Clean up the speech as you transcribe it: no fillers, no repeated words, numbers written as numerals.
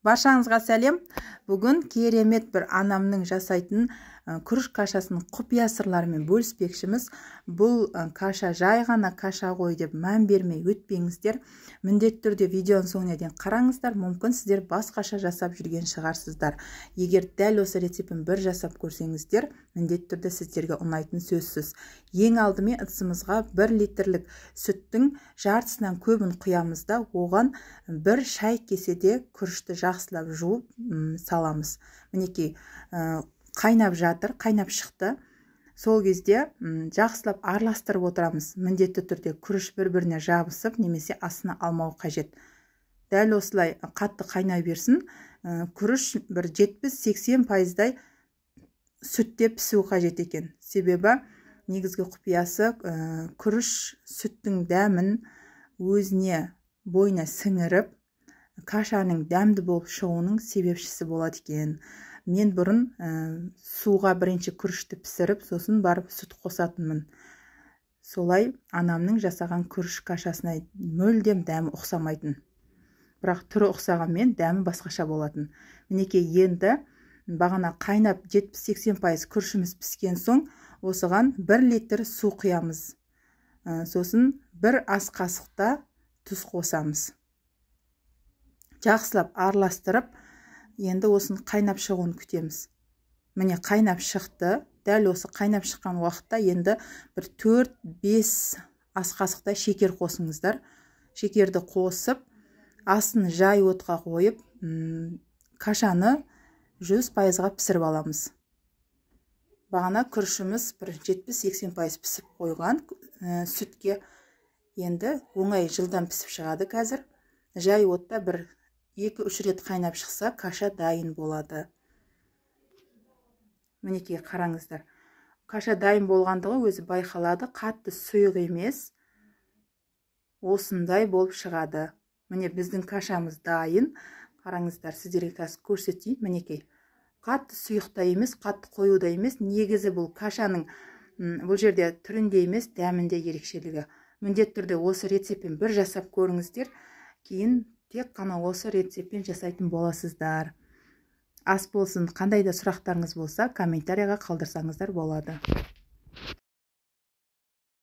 Баршаңызға сәлем. Бүгін керемет бір анамның жасайтын күріш кашасының құпия сырларымен бөліспекшіміз. Бұл каша жай ғана каша ғой деп мән бермей өтпеңіздер. Міндетті түрде видеоның соңына дейін қараңыздар. Мүмкін сіздер басқаша жасап жүрген шығарсыздар. Егер дәл осы рецептін бір жасап көрсеңіздер, міндетті түрде сіздерге ұнайтын сөзсіз. Ең алдымен ыдысымызға 1 литрлік сүттің жартысынан көбін құямыз да, оған бір шай кеседе күрішті жақсылап жуып саламыз. Мінекей, қайнап жатыр, қайнап шықты. Сол кезде жақсылап араластырып отырамыз. Міндетті түрде күріш бір-біріне жабысып немесе астына алмау қажет. Дәл осылай қатты қайнай берсін. Күріш бір 70-80% сүтте пісу қажет екен. Себебі негізгі құпиясы күріш сүттің дәмін өзіне бойына сіңіріп, кашаның дәмді болып шығуының себепшісі болады екен. Мен бұрын суға бірінші күрішті пісіріп, сосын барып сүт қосатынмын. Солай анамның жасаған күріш кашасына мүлдем дәмі ұқсамайтын. Бірақ түрі ұқсағанмен дәмі басқаша болатын. Мінекей, енді бағана қайнап 70-80% күрішіміз піскен соң, осыған 1 литр су құямыз. Сосын бір ас қасықта тұз қосамыз. Жақсылап араластырып, енді осының қайнап шығуын күтеміз. Міне, қайнап шықты. Дәл осы қайнап шыққан уақытта енді бір 4-5 ас қасықта шекер қосыңыздар. Шекерді қосып, астын жай отқа қойып, кашаны 100%-ға пісіріп аламыз. Бағана күрішіміз бір 70-80% пісіп қойған сүтке енді оңай жылдам пісіп шығады қазір. Жай отта бір 2-3 рет қайнап шықса, каша дайын болады. Мінекей, қараңыздар. Каша дайын болғандығы өзі байқалады, қатты сұйық емес. Осындай болып шығады. Міне, біздің кашамыз дайын. Қараңыздар, сіздерге қазір көрсетейін. Мінекей, қатты сұйық та емес, қатты қою да емес. Негізі бұл кашаның бұл жерде түрінде емес, дәмінде ерекшелігі. Міндетті түрде осы рецептпен бір жасап көріңіздер. Кейін тек қана осы рецептпен жасайтын боласыздар. Ас болсын, қандай да сұрақтарыңыз болса, комментарияға қалдырсаңыздар болады.